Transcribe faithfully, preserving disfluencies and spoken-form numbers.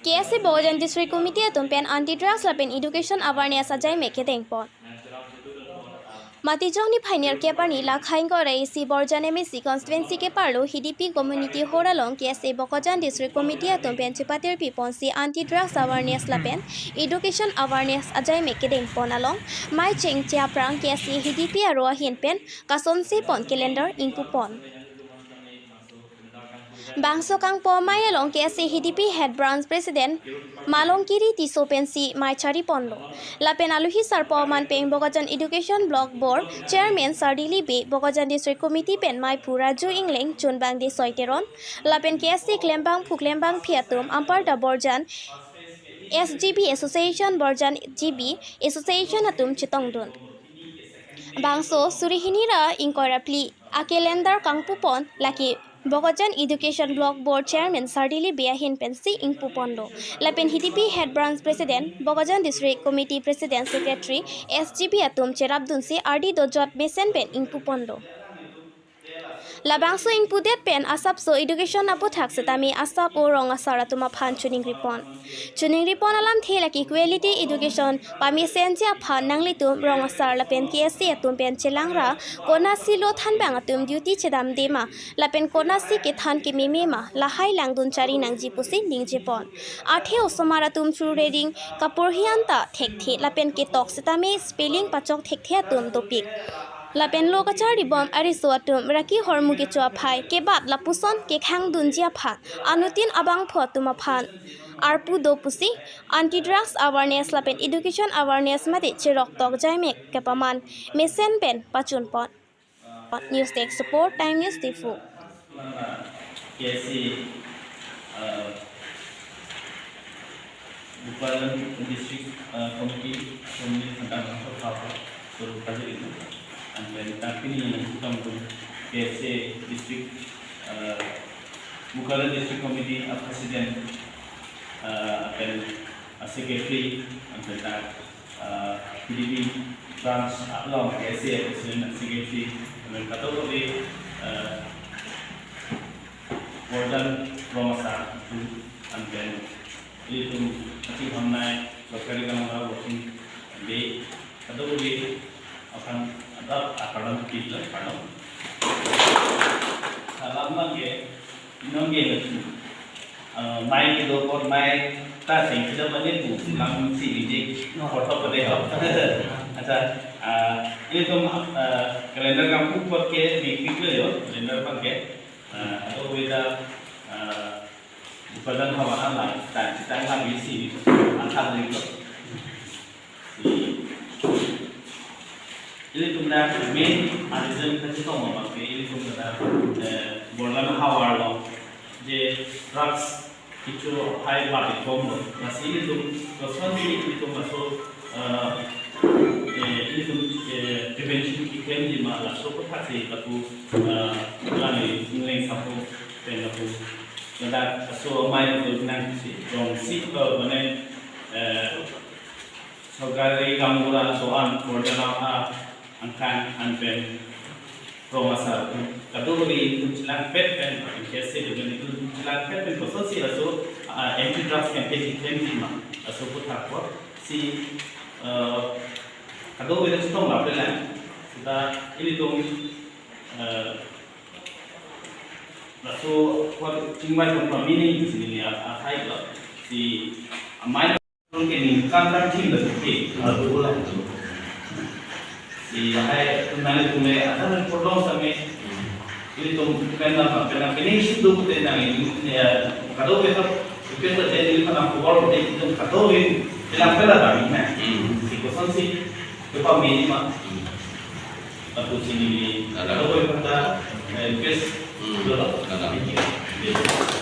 K S A Bokajan District Committee atum pen anti drugs lapen education awareness ajaimek kedengpon. Matijong niphai nerkep arni lakha ingkoi ra isi Borjan M A C constituency keparlo Hidipi community hall along K S A Bokajan District Committee atum pen chepatirpi ponsi anti drugs awareness lapen education awareness ajaimek kedengpon along mei chengche aphrang K S A Hidipi aro ahin pen kasonse pon calendar ingpupon. Bangso kangpu amei along K S A Hidipi Head Branch President Malongkiri Tisso pensi mei chariponlo. Lapen aluhi sarpo aman pen Bokajan Education Block Board Chairman Sardili Bey, Bokajan District Committee pen meiphu Raju Engleng, chunbang Desoi Teron, lapen K S A klembangphu klembangphi atum, anparta Borjan S G B Association, Borjan G B Association atum chetongdun. Bangso suri hini ra ingkoi ra phli a calendar kangpupon lake Bokajan Education Block Board Chairman Sardili Bey ahin pensi ingpuponlo. Lapen Hidipi Head Branch President, Bokajan District Committee President, Secretary, S G B atum cherapdunsi ardi dojot mesen pen ingpuponlo. Labangso ingpudet pen asapso education aputhak setame asap o rong asar atum aphan choningripon. Choningripon alamthe lake quality education pamesenji aphan nanglitum rong asar lapen K S A atum pen chelang ra konatsi lo thanbang atum duty chedamde ma lapen konatsi kethan kememe ma lahai langdun chari nangji pusi ningjepon. Athe osomar atum churu reading kaporhi anta thekthe lapen ketok setame spelling pachok thekthe atum dopik. Lapen lo kacharlibom ariso atum raki hormu kecho aphai kebat lapuson kekhangdunji aphan anuttin abangphu atum aphan arpu do pusi anti drugs awareness lapen education awareness mate cherok tok jaimek kepaman mesen pen pachunpon. News Desk Report, Time News Diphu. K S A, uh, Bokajan District, uh, Committee, Committee tentang masuk apa, suruh kaji itu. And then, tapi ni yang kita untuk K S A District, uh, Bokajan District Committee, uh, President, uh, then, uh, Secretary, and then, uh, P D B branch along K S A President and Secretary, and then kadokave, uh, Borjan rong asar atum, and then ilitum kachinghon nai sorkari gaonbura working day kadokave aphan adap akardom kilo, kardom. Salam lagi. Nonke, eh, mei kedo apot mei ta sing sida mane pu silang si injik kothok kode ho. Accha, ah, ilitum, ah, calendar kangpu apot ke big big lo yo, calendar abang ke. Ah, ado beda, ah, Bokajan havar alai, ta sita la bisi, anthak lo. Ilitum dak main reason kachetong abang ke ilitum dak, eh, Borjan havar along je drugs kecho aphai badi kom lo. Lasi ilitum kosonsi ilitum laso, eh, eh, ilitum, eh, prevention keklemji ma laso aputhak si lapu, eh, lani Engleng sapo pen lapu ladak laso amei lapu nangsi jongsi, eh, mane, eh, sorkari gaonbura do-an Borjan angkang an pen rong asar atum kadokave itum chelangpet pen, pen K S A department itum chelangpet pen kosonsi laso, ah, anti drugs campaign keklemji ma laso aputhak apotsi, eh, kadokave chetong lapu lang sita ilitum, eh, laso apot chingvai pon pameme si neli a-, athai lo si amei Nonke ningkan kan thim da tuke, aduh ulang tu. Si hai tunani tunai ada na kodong same. Ilitum pen na, pen na, pen na isi tu pute nang ini, ya, kadokave tu, pute tu jadi ilitum na kubor pute ilitum kadokave, ilang pela kami na. Hmm. Si kosonsi, kepa mini ma. Hmm. Aku sini ni, Ada. Kadokave pun ta, eh, request Hmm. tu lo. Ada. Thank you.